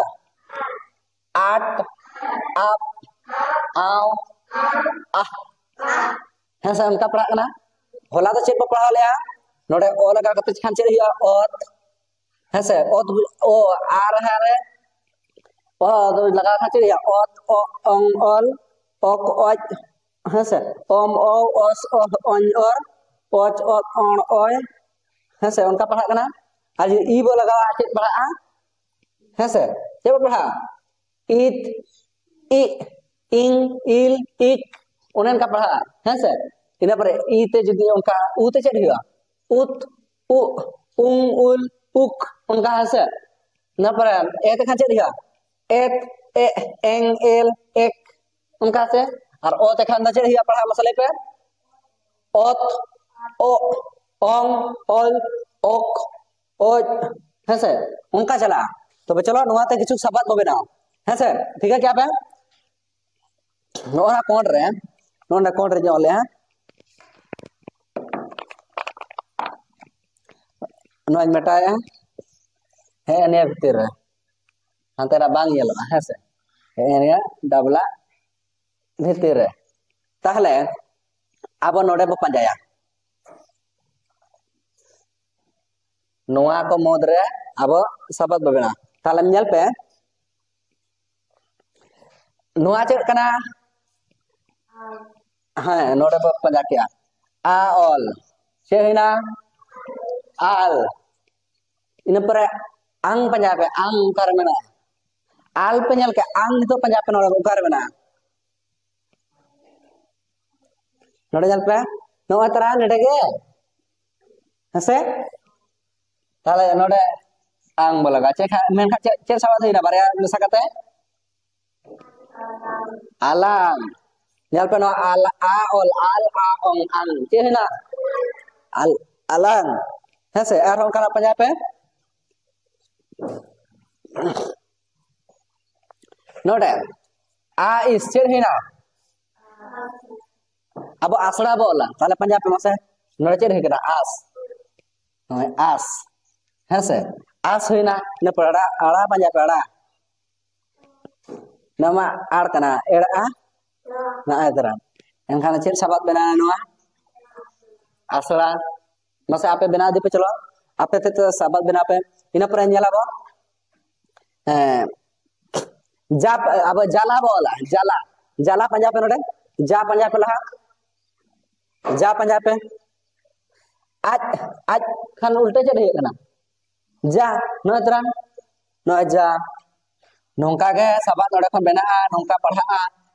ᱟᱴ, ᱟᱯ, ᱟᱣ, ᱟᱦ᱾ ᱦᱮᱸ ᱥᱮ, ᱚᱱᱠᱟ ᱯᱟᱲᱦᱟᱜ ᱠᱟᱱᱟ᱾ ᱦᱚᱞᱟ ᱫᱚ ᱪᱮᱫ ᱵᱚ ᱯᱟᱲᱦᱟᱣ ᱞᱮᱜᱼᱟ? ᱱᱚᱰᱮ ᱚ ᱞᱟᱜᱟᱣ ᱠᱟᱛᱮ ᱠᱷᱟᱱ ᱪᱮᱫ ᱦᱩᱭᱩᱜᱼᱟ? ᱚᱛ᱾ ᱦᱮᱸ ᱥᱮ, ᱚᱛ ᱦᱩᱭ-, ᱚ, ᱟᱨ ᱦᱟᱸ ᱨᱮ ᱚ ᱫᱚ ᱞᱟᱜᱟᱣ ᱠᱷᱟᱱ ᱪᱮᱫ ᱦᱩᱭᱩᱜᱼᱟ? ᱚᱛ, ᱚ, ᱚᱝ, ᱚᱞ, ᱚᱠ, ᱚᱡ, ᱦᱮᱸ ᱥᱮ, ᱚᱢ, ᱚ, ᱚᱥ, ᱚᱦ, ᱚᱧ, ᱚᱨ, ᱚᱪ, ᱚᱛ, ᱚᱬ, ᱚᱭ᱾ ᱦᱮᱸ ᱥᱮ, ᱚᱱᱠᱟ ᱯᱟᱲᱦᱟᱜ ᱠᱟᱱᱟ᱾ ᱟᱨ ᱡᱩᱫᱤ ᱤ ᱵᱚ ᱞᱟᱜᱟᱣᱟ, ᱪᱮᱫ ᱯᱟᱲᱦᱟᱜᱼᱟ? ᱦᱮᱸ ᱥᱮ, ᱪᱮᱫ ᱵᱚ ᱯᱟᱲᱦᱟᱜᱼᱟ? ᱤᱛ, ᱤᱜ, ᱤᱝ, ᱤᱞ, ᱤᱠ, ᱚᱱᱮ ᱚᱱᱠᱟ ᱯᱟᱲᱦᱟᱜᱼᱟ᱾ ᱦᱮᱸ ᱥᱮ, ᱤᱱᱟᱹ ᱯᱚᱨᱮ ᱤ ᱛᱮ ᱡᱩᱫᱤ ᱚᱱᱠᱟ ᱩ ᱛᱮ ᱪᱮᱫ ᱦᱩᱭᱩᱜᱼᱟ? ᱩᱛ, ᱩᱜ, ᱩᱝ, ᱩᱞ, ᱩᱠ, ᱚᱱᱠᱟ᱾ ᱦᱮᱸ ᱥᱮ, ᱤᱱᱟᱹ ᱯᱚᱨᱮ ᱮ ᱛᱮ ᱠᱷᱟᱱ ᱪᱮᱫ ᱦᱩᱭᱩᱜᱼᱟ? ᱮᱛ, ᱮᱜ, ᱮᱝ, ᱮᱞ, ᱮᱠ, ᱚᱱᱠᱟ ᱥᱮ᱾ ᱟᱨ ᱚ ᱛᱮ ᱠᱷᱟᱱ ᱫᱚ ᱪᱮᱫ ᱦᱩᱭᱩᱜᱼᱟ? ᱯᱟᱲᱦᱟᱜ ᱢᱟᱥᱮ ᱞᱟᱹᱭ ᱯᱮ᱾ ᱚᱛ, ᱚᱜ, ᱚᱝ, ᱚᱞ, ᱚᱠ, ᱚᱡ, ᱦᱮᱸ ᱥᱮ, ᱚᱱᱠᱟ ᱪᱟᱞᱟᱜᱼᱟ᱾ ᱛᱚᱵᱮ ᱪᱚᱞᱚ ᱱᱚᱣᱟ ᱛᱮ ᱠᱤᱪᱷᱩ ᱥᱟᱵᱟᱫ ᱵᱚ ᱵᱮᱱᱟᱣᱟ᱾ ᱦᱮᱸ ᱥᱮ, ᱴᱷᱤᱠᱟᱹ ᱠᱮᱜᱼᱟ ᱯᱮ? ᱱᱚᱜᱼᱚ ᱱᱟ ᱠᱚᱬ ᱨᱮ, ᱱᱚᱰᱮ ᱠᱚᱬ ᱨᱮ ᱧᱮᱞ ᱞᱮᱜᱼᱟ, ᱱᱚᱣᱟᱧ ᱢᱮᱴᱟᱣᱮᱜᱼᱟ᱾ ᱦᱮᱸ, ᱱᱤᱭᱟᱹ ᱵᱷᱤᱛᱤᱨ ᱨᱮ, ᱦᱟᱱᱛᱮ ᱱᱟᱜ ᱵᱟᱝ ᱧᱮᱞᱚᱜᱼᱟ᱾ ᱦᱮᱸ ᱥᱮ, ᱦᱮᱸ, ᱱᱤᱭᱟᱹ ᱰᱟᱵᱞᱟ ᱵᱷᱤᱛᱤᱨ ᱨᱮ᱾ ᱛᱟᱦᱞᱮ ᱟᱵᱚ ᱱᱚᱰᱮ ᱵᱚ ᱯᱟᱸᱡᱟᱭᱟ, ᱱᱚᱣᱟ ᱠᱚ ᱢᱩᱫᱽ ᱨᱮ ᱟᱵᱚ ᱥᱟᱵᱟᱫ ᱵᱚ ᱵᱮᱱᱟᱣᱟ᱾ ᱛᱟᱦᱞᱮ ᱧᱮᱞ ᱯᱮ, ᱱᱚᱣᱟ ᱪᱮᱫ ᱠᱟᱱᱟ? ᱦᱮᱸ, ᱱᱚᱰᱮ ᱵᱚ ᱯᱟᱸᱡᱟ ᱠᱮᱜᱼᱟ, ᱟ ᱚᱞ᱾ ᱪᱮᱫ ᱦᱩᱭᱱᱟ? ᱟᱞ᱾ ᱤᱱᱟᱹ ᱯᱚᱨᱮ ᱟᱝ ᱯᱟᱸᱡᱟ ᱯᱮ, ᱟᱝ ᱚᱠᱟᱨᱮ ᱢᱮᱱᱟᱜᱼᱟ? ᱟᱞ ᱯᱮ ᱧᱮᱞ ᱠᱮᱜᱼᱟ, ᱟᱝ ᱱᱤᱛᱚᱜ ᱯᱟᱸᱡᱟ ᱯᱮ, ᱱᱚᱰᱮ ᱚᱠᱟᱨᱮ ᱢᱮᱱᱟᱜᱼᱟ? ᱱᱚᱰᱮ ᱧᱮᱞ ᱯᱮ, ᱱᱚᱜᱼᱚᱭ ᱛᱟᱨᱟ ᱱᱚᱰᱮ ᱜᱮ, ᱦᱮᱸᱥᱮ? ᱛᱟᱦᱞᱮ ᱱᱚᱰᱮ ᱟᱝ ᱵᱚ ᱞᱟᱜᱟᱣᱟ᱾ ᱪᱮᱫ ᱠᱷᱟ-, ᱢᱮᱱᱠᱷᱟᱱ ᱪᱮᱫ, ᱪᱮᱫ ᱥᱟᱵᱟᱫ ᱦᱩᱭᱱᱟ ᱵᱟᱨᱭᱟ ᱢᱮᱥᱟ ᱠᱟᱛᱮ? ᱟᱞᱟᱝ᱾ ᱧᱮᱞ ᱯᱮ ᱱᱚᱣᱟ ᱟᱞ, ᱟ ᱚᱞ, ᱟᱞ, ᱟ ᱚᱝ, ᱟᱝ᱾ ᱪᱮᱫ ᱦᱩᱭᱱᱟ? ᱟᱞ, ᱟᱞᱟᱝ᱾ ᱦᱮᱸᱥᱮ? ᱟᱨᱦᱚᱸ ᱚᱱᱠᱟᱱᱟᱜ ᱯᱟᱸᱡᱟ ᱯᱮ᱾ ᱱᱚᱰᱮ ᱟ ᱤᱥ ᱪᱮᱫ ᱦᱩᱭᱱᱟ? ᱟᱵᱚ ᱟᱥᱲᱟ ᱵᱚ ᱚᱞᱟ᱾ ᱛᱟᱦᱞᱮ ᱯᱟᱸᱡᱟ ᱯᱮ ᱢᱟᱥᱮ, ᱱᱚᱰᱮ ᱪᱮᱫ ᱦᱩᱭ ᱠᱟᱱᱟ? ᱟᱥ᱾ ᱱᱚᱜᱼᱚᱭ ᱟᱥ, ᱦᱮᱸᱥᱮ? ᱟᱥ ᱦᱩᱭᱱᱟ᱾ ᱤᱱᱟᱹ ᱯᱚᱨᱮ ᱟᱲᱟ, ᱟᱲᱟ ᱯᱟᱸᱡᱟ ᱯᱮ, ᱟᱲᱟ᱾ ᱱᱚᱣᱟ ᱢᱟ ᱟᱲ ᱠᱟᱱᱟ, ᱮᱲ ᱟ, ᱱᱚᱜᱼᱚᱭ ᱛᱟᱨᱟ᱾ ᱮᱱᱠᱷᱟᱱ ᱪᱮᱫ ᱥᱟᱵᱟᱫ ᱵᱮᱱᱟᱣ ᱱᱚᱣᱟ? ᱟᱥᱲᱟ᱾ ᱢᱟᱥᱮ ᱟᱯᱮ ᱵᱮᱱᱟᱣ ᱤᱫᱤ ᱯᱮ, ᱪᱚᱞᱚ᱾ ᱟᱯᱮ ᱛᱮ ᱛᱮ ᱥᱟᱵᱟᱫ ᱵᱮᱱᱟᱣ ᱯᱮ᱾ ᱤᱱᱟᱹ ᱯᱚᱨᱮ ᱧᱮᱞᱟᱵᱚ, ᱦᱮᱸ, ᱡᱟ, ᱟᱵᱚ ᱡᱟᱞᱟ ᱵᱚ ᱚᱞᱟ, ᱡᱟᱞᱟ᱾ ᱡᱟᱞᱟ ᱯᱟᱸᱡᱟ ᱯᱮ ᱱᱚᱰᱮ, ᱡᱟ ᱯᱟᱸᱡᱟ ᱯᱮ ᱞᱟᱦᱟ, ᱡᱟ ᱯᱟᱸᱡᱟ ᱯᱮ᱾ ᱟᱡ, ᱟᱡ ᱠᱷᱟᱱ ᱩᱞᱴᱟᱹ ᱪᱮᱫ ᱦᱩᱭᱩᱜ ᱠᱟᱱᱟ? ᱡᱟ᱾ ᱱᱚᱜᱼᱚᱭ ᱛᱚᱨᱟ, ᱱᱚᱜᱼᱚᱭ ᱡᱟ᱾ ᱱᱚᱝᱠᱟ ᱜᱮ ᱥᱟᱵᱟᱫ ᱱᱚᱰᱮ ᱠᱷᱚᱱ ᱵᱮᱱᱟᱜᱼᱟ, ᱱᱚᱝᱠᱟ ᱯᱟᱲᱦᱟᱜᱼᱟ,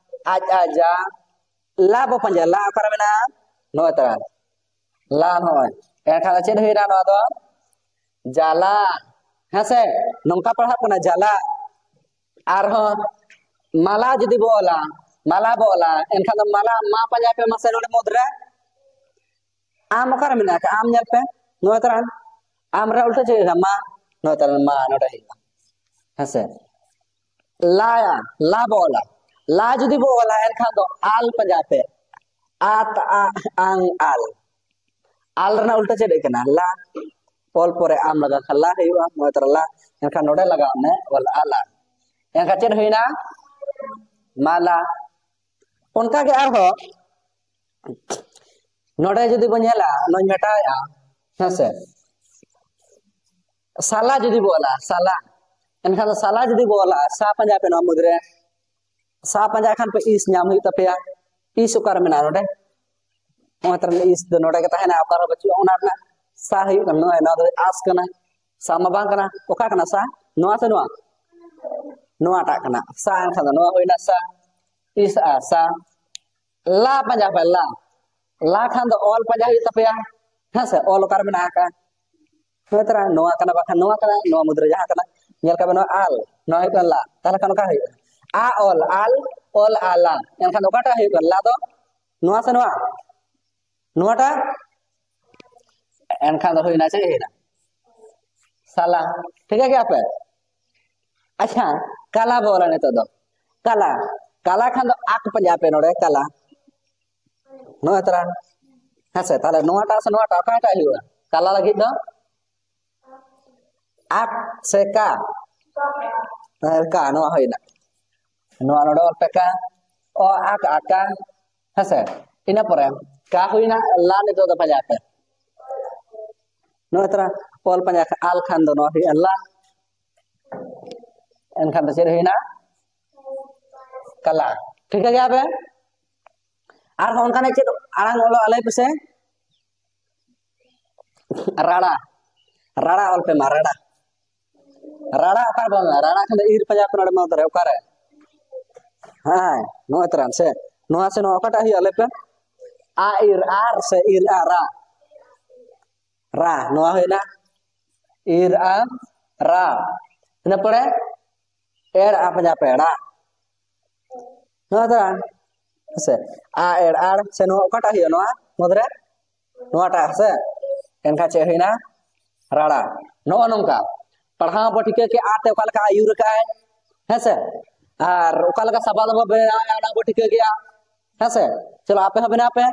ᱟᱡ, ᱟ, ᱡᱟ᱾ ᱞᱟ ᱵᱚ ᱯᱟᱸᱡᱟᱭᱟ, ᱞᱟ ᱚᱠᱟᱨᱮ ᱢᱮᱱᱟᱜᱼᱟ? ᱱᱚᱜᱼᱚᱭ ᱛᱚᱨᱟ, ᱞᱟ ᱱᱚᱜᱼᱚᱭ᱾ ᱮᱱᱠᱷᱟᱱ ᱫᱚ ᱪᱮᱫ ᱦᱩᱭᱱᱟ ᱱᱚᱣᱟ ᱫᱚ? ᱡᱟᱞᱟ᱾ ᱦᱮᱸᱥᱮ? ᱱᱚᱝᱠᱟ ᱯᱟᱲᱦᱟᱜ ᱠᱟᱱᱟ, ᱡᱟᱞᱟ᱾ ᱟᱨᱦᱚᱸ ᱢᱟᱞᱟ ᱡᱩᱫᱤ ᱵᱚ ᱚᱞᱟ, ᱢᱟᱞᱟ ᱵᱚ ᱚᱞᱟ, ᱮᱱᱠᱷᱟᱱ ᱫᱚ ᱢᱟᱞᱟ, ᱢᱟ ᱯᱟᱸᱡᱟ ᱯᱮ ᱢᱟᱥᱮ ᱱᱚᱰᱮ ᱢᱩᱫᱽᱨᱮ᱾ ᱟᱢ ᱚᱠᱟᱨᱮ ᱢᱮᱱᱟᱜ ᱟᱠᱟᱫ? ᱟᱢ ᱧᱮᱞ ᱯᱮ, ᱱᱚᱜᱼᱚᱭ ᱛᱚᱨᱟ ᱟᱢ ᱨᱮ ᱩᱞᱴᱟᱹ ᱪᱮᱫ ᱦᱩᱭᱩᱜᱼᱟ? ᱢᱟ, ᱱᱚᱜᱼᱚᱭ ᱛᱚᱨᱟ ᱢᱟ ᱱᱚᱰᱮ ᱦᱩᱭᱩᱜᱼᱟ᱾ ᱦᱮᱸᱥᱮ? ᱞᱟᱭᱟ, ᱞᱟ ᱵᱚ ᱚᱞᱟ᱾ ᱞᱟ ᱡᱩᱫᱤ ᱵᱚ ᱚᱞᱟ, ᱮᱱᱠᱷᱟᱱ ᱫᱚ ᱟᱞ ᱯᱟᱸᱡᱟ ᱯᱮ᱾ ᱟᱛ, ᱟ, ᱟᱝ, ᱟᱞ᱾ ᱟᱞ ᱨᱮᱱᱟᱜ ᱩᱞᱴᱟᱹ ᱪᱮᱫ ᱦᱩᱭᱩᱜ ᱠᱟᱱᱟ? ᱞᱟ᱾ ᱚᱞ ᱯᱚᱨᱮ ᱟᱢ ᱞᱟᱜᱟᱣ ᱠᱷᱟᱱ ᱞᱟ ᱦᱩᱭᱩᱜᱼᱟ, ᱱᱚᱣᱟ ᱛᱚᱨᱟ ᱞᱟ᱾ ᱮᱱᱠᱷᱟᱱ ᱱᱚᱰᱮ ᱞᱟᱜᱟᱣ ᱢᱮ, ᱚᱞ ᱟᱞᱟ᱾ ᱮᱱᱠᱷᱟᱱ ᱪᱮᱫ ᱦᱩᱭᱱᱟ? ᱢᱟᱞᱟ᱾ ᱚᱱᱠᱟ ᱜᱮ ᱟᱨᱦᱚᱸ ᱱᱚᱰᱮ ᱡᱩᱫᱤ ᱵᱚᱱ ᱧᱮᱞᱟ, ᱱᱚᱣᱟᱧ ᱢᱮᱴᱟᱣᱮᱫᱼᱟ, ᱦᱮᱸᱥᱮ? ᱥᱟᱞᱟ ᱡᱩᱫᱤ ᱵᱚ ᱚᱞᱟ, ᱥᱟᱞᱟ, ᱮᱱᱠᱷᱟᱱ ᱫᱚ ᱥᱟᱞᱟ ᱡᱩᱫᱤ ᱵᱚ ᱚᱞᱟ, ᱥᱟ ᱯᱟᱸᱡᱟ ᱯᱮ ᱱᱚᱣᱟ ᱢᱩᱫᱽᱨᱮ, ᱥᱟ ᱯᱟᱸᱡᱟ ᱠᱷᱟᱱ ᱯᱮ ᱤᱥ ᱧᱟᱢ ᱦᱩᱭᱩᱜ ᱛᱟᱯᱮᱭᱟ᱾ ᱤᱥ ᱚᱠᱟᱨᱮ ᱢᱮᱱᱟᱜᱼᱟ? ᱱᱚᱰᱮ᱾ ᱱᱚᱜᱼᱚᱭ ᱛᱟᱦᱞᱮ ᱤᱥ ᱫᱚ ᱱᱚᱰᱮ ᱜᱮ ᱛᱟᱦᱮᱱᱟ, ᱚᱠᱟ ᱨᱮᱦᱚᱸ ᱵᱟᱹᱪᱩᱜᱼᱟ᱾ ᱚᱱᱟ ᱨᱮᱱᱟᱜ ᱥᱟ ᱦᱩᱭᱩᱜ ᱠᱟᱱᱟ ᱱᱚᱣᱟ, ᱱᱚᱣᱟ ᱫᱚ ᱟᱥ ᱠᱟᱱᱟ, ᱥᱟ ᱢᱟ ᱵᱟᱝ ᱠᱟᱱᱟ᱾ ᱚᱠᱟ ᱠᱟᱱᱟ ᱥᱟ? ᱱᱚᱣᱟ ᱥᱮ ᱱᱚᱣᱟ? ᱱᱚᱣᱟᱴᱟᱜ ᱠᱟᱱᱟ ᱥᱟ, ᱮᱱᱠᱷᱟᱱ ᱫᱚ ᱱᱚᱣᱟ ᱦᱩᱭᱱᱟ ᱥᱟ, ᱤᱥ ᱟ, ᱥᱟ᱾ ᱞᱟ ᱯᱟᱸᱡᱟ ᱯᱮ, ᱞᱟ᱾ ᱞᱟ ᱠᱷᱟᱱ ᱫᱚ ᱚᱞ ᱯᱟᱸᱡᱟ ᱦᱩᱭᱩᱜ ᱛᱟᱯᱮᱭᱟ᱾ ᱦᱮᱸ ᱥᱮ, ᱚᱞ ᱚᱠᱟᱨᱮ ᱢᱮᱱᱟᱜ ᱟᱠᱟᱫ? ᱦᱮᱸ, ᱛᱟᱨᱟ ᱱᱚᱣᱟ ᱠᱟᱱᱟ, ᱵᱟᱠᱷᱟᱱ ᱱᱚᱣᱟ ᱠᱟᱱᱟ, ᱱᱚᱣᱟ ᱢᱩᱫᱽᱨᱮ ᱡᱟᱦᱟᱸ ᱠᱟᱱᱟ, ᱧᱮᱞ ᱠᱟᱜ ᱵᱮᱱ, ᱱᱚᱣᱟ ᱟᱞ, ᱱᱚᱣᱟ ᱦᱩᱭᱩᱜ ᱠᱟᱱᱟ ᱞᱟ, ᱛᱟᱦᱚᱞᱮ ᱠᱷᱟᱱ ᱚᱠᱟ ᱦᱩᱭᱩᱜᱼᱟ? ᱟ ᱚᱞ ᱟᱞ, ᱚᱞ ᱟᱞᱟ᱾ ᱮᱱᱠᱷᱟᱱ ᱚᱠᱟᱴᱟᱜ ᱦᱩᱭᱩᱜ ᱠᱟᱱᱟ? ᱞᱟ ᱫᱚ ᱱᱚᱣᱟ ᱥᱮ ᱱᱚᱣᱟ? ᱱᱚᱣᱟᱴᱟᱜ᱾ ᱮᱱᱠᱷᱟᱱ ᱫᱚ ᱦᱩᱭᱱᱟ, ᱪᱮᱫ ᱦᱩᱭᱱᱟ? ᱥᱟᱞᱟ᱾ ᱴᱷᱤᱠ ᱜᱮᱭᱟ ᱯᱮ? ᱟᱪᱪᱷᱟ, ᱠᱟᱞᱟ ᱵᱚᱞᱟ ᱱᱤᱛᱚᱜ ᱫᱚ᱾ ᱠᱟᱞᱟ᱾ ᱠᱟᱞᱟ ᱠᱷᱟᱱ ᱫᱚ ᱟᱠ ᱯᱟᱸᱡᱟ ᱯᱮ ᱱᱚᱰᱮ, ᱠᱟᱞᱟ᱾ ᱱᱚᱣᱟ ᱛᱚᱨᱟ᱾ ᱦᱮᱸ ᱥᱮ, ᱛᱟᱦᱚᱞᱮ ᱱᱚᱣᱟᱴᱟᱜ ᱥᱮ ᱱᱚᱣᱟᱴᱟᱜ, ᱚᱠᱟᱴᱟᱜ ᱦᱩᱭᱩᱜᱼᱟ ᱠᱟᱞᱟ ᱞᱟᱹᱜᱤᱫ ᱫᱚ? ᱟᱠ ᱥᱮ ᱠᱟ? ᱦᱮᱸ, ᱠᱟ, ᱱᱚᱣᱟ ᱦᱩᱭᱱᱟ᱾ ᱱᱚᱣᱟ ᱱᱚᱰᱮ ᱚᱞ ᱯᱮ ᱠᱟ᱾ ᱚ, ᱟᱠ, ᱟᱠᱟ᱾ ᱦᱮᱸ ᱥᱮ? ᱤᱱᱟᱹ ᱯᱚᱨᱮ ᱠᱟ ᱦᱩᱭᱱᱟ, ᱞᱟ ᱱᱤᱛᱚᱜ ᱫᱚ ᱯᱟᱸᱡᱟ ᱯᱮ᱾ ᱱᱚᱣᱟ ᱛᱚᱨᱟ ᱚᱞ ᱯᱟᱸᱡᱟ ᱠᱷᱟᱱ, ᱟᱞ ᱠᱷᱟᱱ ᱫᱚ ᱱᱚᱣᱟ ᱦᱩᱭᱩᱜᱼᱟ ᱞᱟ᱾ ᱮᱱᱠᱷᱟᱱ ᱫᱚ ᱪᱮᱫ ᱦᱩᱭᱱᱟ? ᱠᱟᱞᱟ᱾ ᱴᱷᱤᱠ ᱜᱮᱭᱟ ᱯᱮ? ᱟᱨᱦᱚᱸ ᱚᱱᱠᱟᱱᱟᱜ ᱪᱮᱫ ᱟᱲᱟᱝ ᱚᱞᱚᱜᱼᱟ, ᱞᱟᱹᱭ ᱯᱮᱥᱮ? ᱨᱟᱲᱟ᱾ ᱨᱟᱲᱟ ᱚᱞ ᱯᱮ ᱢᱟ, ᱨᱟᱲᱟ᱾ ᱨᱟᱲᱟ ᱚᱠᱟᱨᱮ ᱵᱟᱝ? ᱨᱟᱲᱟ ᱠᱷᱟᱱ ᱫᱚ ᱤᱨ ᱯᱟᱸᱡᱟ ᱯᱮ ᱱᱚᱰᱮ ᱢᱟ, ᱚᱠᱟᱨᱮ? ᱦᱮᱸ, ᱱᱚᱜᱼᱚᱭ ᱛᱚᱨᱟ ᱥᱮ᱾ ᱱᱚᱣᱟ ᱥᱮ ᱱᱚᱣᱟ ᱚᱠᱟᱴᱟᱜ ᱦᱩᱭᱩᱜᱼᱟ, ᱞᱟᱹᱭ ᱯᱮ? ᱟ ᱤᱨ ᱟᱨ ᱥᱮ ᱤᱨ ᱟ ᱨᱟ? ᱨᱟ, ᱱᱚᱣᱟ ᱦᱩᱭᱱᱟ ᱤᱨ ᱟ ᱨᱟ᱾ ᱤᱱᱟᱹ ᱯᱚᱨᱮ ᱮᱲ ᱟ ᱯᱟᱸᱡᱟ ᱯᱮ, ᱮᱲᱟ᱾ ᱱᱚᱣᱟ ᱫᱚ ᱦᱮᱸ ᱥᱮ, ᱟ ᱮᱲ ᱟᱲ ᱥᱮ ᱱᱚᱣᱟ ᱚᱠᱟᱴᱟᱜ ᱦᱩᱭᱩᱜᱼᱟ ᱱᱚᱣᱟ ᱢᱩᱫᱽᱨᱮ? ᱱᱚᱣᱟᱴᱟᱜ ᱦᱮᱸ ᱥᱮ᱾ ᱮᱱᱠᱷᱟᱱ ᱪᱮᱫ ᱦᱩᱭᱱᱟ? ᱨᱟᱲᱟ᱾ ᱱᱚᱜᱼᱚ ᱱᱚᱝᱠᱟ ᱯᱟᱲᱦᱟᱣ ᱵᱚ ᱴᱷᱤᱠᱟᱹ ᱠᱮᱜᱼᱟ, ᱛᱮ ᱚᱠᱟ ᱞᱮᱠᱟ ᱟᱹᱭᱩᱨ ᱠᱟᱜᱼᱟᱭ, ᱦᱮᱸ ᱥᱮ? ᱟᱨ ᱚᱠᱟ ᱞᱮᱠᱟ ᱥᱟᱵᱟᱫ ᱵᱚ ᱵᱮᱱᱟᱣᱮᱜᱼᱟ, ᱚᱱᱟ ᱵᱚ ᱴᱷᱤᱠᱟᱹ ᱠᱮᱜᱼᱟ, ᱦᱮᱸ ᱥᱮ? ᱪᱚᱞᱚ, ᱟᱯᱮ ᱦᱚᱸ ᱵᱮᱱᱟᱣ ᱯᱮ᱾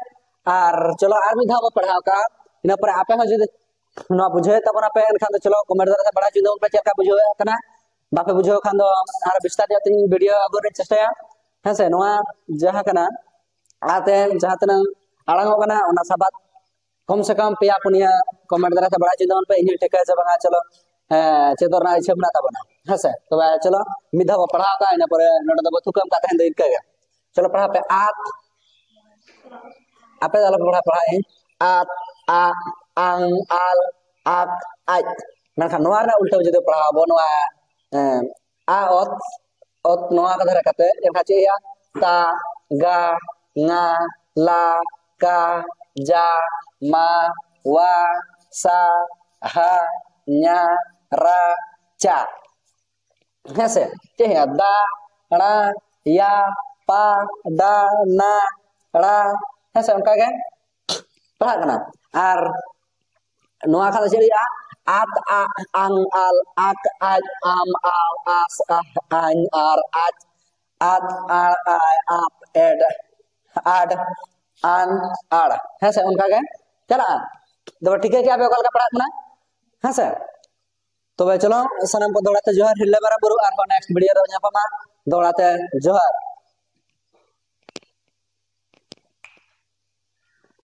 ᱟᱨ ᱪᱚᱞᱚ, ᱟᱨ ᱢᱤᱫ ᱫᱷᱟᱣ ᱵᱚ ᱯᱟᱲᱦᱟᱣ ᱠᱟᱜᱼᱟ᱾ ᱤᱱᱟᱹ ᱯᱚᱨᱮ ᱟᱯᱮ ᱦᱚᱸ ᱡᱩᱫᱤ ᱱᱚᱣᱟ ᱵᱩᱡᱷᱟᱹᱣᱮᱫ ᱛᱟᱵᱚᱱᱟᱯᱮ, ᱮᱱᱠᱷᱟᱱ ᱫᱚ ᱪᱚᱞᱚ, comment ᱫᱟᱨᱟᱭ ᱛᱮ ᱵᱟᱲᱟᱭ ᱦᱚᱪᱚ ᱛᱟᱵᱚᱱ ᱯᱮ ᱪᱮᱫ ᱞᱮᱠᱟ ᱵᱩᱡᱷᱟᱹᱣ ᱠᱟᱱᱟ᱾ ᱵᱟᱯᱮ ᱵᱩᱡᱷᱟᱹᱣ ᱠᱷᱟᱱ ᱫᱚ ᱟᱨ ᱵᱤᱥᱛᱟᱨ ᱧᱚᱜ ᱛᱤᱧ video ᱟᱹᱜᱩ ᱨᱮᱧ ᱪᱮᱥᱴᱟᱭᱟ, ᱦᱮᱸ ᱥᱮ? ᱱᱚᱣᱟ ᱡᱟᱦᱟᱸ ᱠᱟᱱᱟ, ᱟᱛᱮ ᱡᱟᱦᱟᱸ ᱛᱤᱱᱟᱹᱜ ᱟᱲᱟᱝᱚᱜ ᱠᱟᱱᱟ, ᱚᱱᱟ ᱥᱟᱵᱟᱫ ᱠᱚᱢ ᱥᱮ ᱠᱚᱢ ᱯᱮᱭᱟ ᱯᱩᱱᱭᱟ comment ᱫᱟᱨᱟᱭ ᱛᱮ ᱵᱟᱲᱟᱭ ᱦᱚᱪᱚ ᱛᱟᱵᱚᱱ ᱯᱮ, ᱤᱧ ᱦᱚᱸᱧ ᱴᱷᱤᱠᱟᱹᱭᱟ ᱥᱮ ᱵᱟᱝᱟ᱾ ᱪᱚᱞᱚ, ᱦᱮᱸ, ᱪᱮᱫᱚᱜ ᱨᱮᱱᱟᱜ ᱤᱪᱪᱷᱟᱹ ᱢᱮᱱᱟᱜ ᱛᱟᱵᱚᱱᱟ, ᱦᱮᱸ ᱥᱮ? ᱛᱚᱵᱮ ᱪᱚᱞᱚ, ᱢᱤᱫ ᱫᱷᱟᱣ ᱵᱚ ᱯᱟᱲᱦᱟᱣ ᱠᱟᱜᱼᱟ, ᱤᱱᱟᱹ ᱯᱚᱨᱮ ᱱᱚᱰᱮ ᱫᱚᱵᱚ ᱛᱷᱩᱠᱟᱹᱢ ᱠᱟᱜ, ᱛᱮᱦᱮᱧ ᱫᱚ ᱤᱱᱠᱟᱹ ᱜᱮ᱾ ᱪᱚᱞᱚ, ᱯᱟᱲᱦᱟᱣ ᱯᱮ, ᱟᱛ᱾ ᱟᱯᱮ ᱫᱚ ᱟᱞᱚ ᱯᱮ ᱯᱟᱲᱦᱟᱣ, ᱯᱟᱲᱦᱟᱣ ᱤᱧ᱾ ᱟᱛ, ᱟ, ᱟᱝ, ᱟᱞ, ᱟᱠ, ᱟᱡ᱾ ᱢᱮᱱᱠᱷᱟᱱ ᱱᱚᱣᱟ ᱨᱮᱱᱟᱜ ᱩᱞᱴᱟᱹ ᱡᱩᱫᱤ ᱯᱟᱲᱦᱟᱣ ᱟᱵᱚ, ᱱᱚᱣᱟ, ᱮᱸ, ᱟ ᱚᱛ, ᱚᱛ ᱱᱚᱣᱟ ᱠᱚ ᱫᱷᱟᱨᱮ ᱠᱟᱛᱮ, ᱮᱱᱠᱷᱟᱱ ᱪᱮᱫ ᱦᱩᱭᱩᱜᱼᱟ? ᱛᱟ, ᱜᱟ, ᱝᱟ, ᱞᱟ, ᱠᱟ, ᱡᱟ, ᱢᱟ, ᱣᱟ, ᱥᱟ, ᱦᱟ, ᱧᱟ, ᱨᱟ, ᱪᱟ᱾ ᱦᱮᱸ ᱥᱮ? ᱪᱮᱫ ᱦᱩᱭᱩᱜᱼᱟ? ᱫᱟ, ᱲᱟ, ᱭᱟ, ᱯᱟ, ᱰᱟ, ᱱᱟ, ᱲᱟ᱾ ᱦᱮᱸ ᱥᱮ? ᱚᱱᱠᱟ ᱜᱮ ᱯᱟᱲᱦᱟᱜ ᱠᱟᱱᱟ᱾ ᱟᱨ ᱱᱚᱣᱟ ᱠᱷᱟᱱ ᱫᱚ ᱪᱮᱫ ᱦᱩᱭᱩᱜᱼᱟ? ᱟᱛ, ᱟ, ᱟᱝ, ᱟᱞ, ᱟᱠ, ᱟᱡ, ᱟᱢ, ᱟᱣ, ᱟᱥ, ᱟᱦ, ᱟᱧ, ᱟᱨ, ᱟᱪ, ᱟᱫ, ᱟᱲ, ᱟᱭ, ᱟᱯ, ᱮᱰ, ᱟᱰ, ᱟᱱ, ᱟᱲ᱾ ᱦᱮᱸ ᱥᱮ? ᱚᱱᱠᱟ ᱜᱮ ᱪᱟᱞᱟᱜᱼᱟ᱾ ᱛᱚᱵᱮ ᱴᱷᱤᱠᱟᱹ ᱠᱮᱜᱼᱟ ᱯᱮ ᱚᱠᱟ ᱞᱮᱠᱟ ᱯᱟᱲᱦᱟᱜ ᱠᱟᱱᱟ? ᱦᱮᱸ ᱥᱮ? ᱛᱚᱵᱮ ᱪᱚᱞᱚ, ᱥᱟᱱᱟᱢ ᱠᱚ ᱫᱚᱦᱲᱟ ᱛᱮ ᱡᱚᱦᱟᱨ, ᱦᱤᱨᱞᱟᱹ ᱢᱟᱨᱟᱝ ᱵᱩᱨᱩ, ᱟᱨᱦᱚᱸ next video ᱨᱮ ᱧᱟᱯᱟᱢᱟ᱾ ᱫᱚᱦᱲᱟ ᱛᱮ ᱡᱚᱦᱟᱨ᱾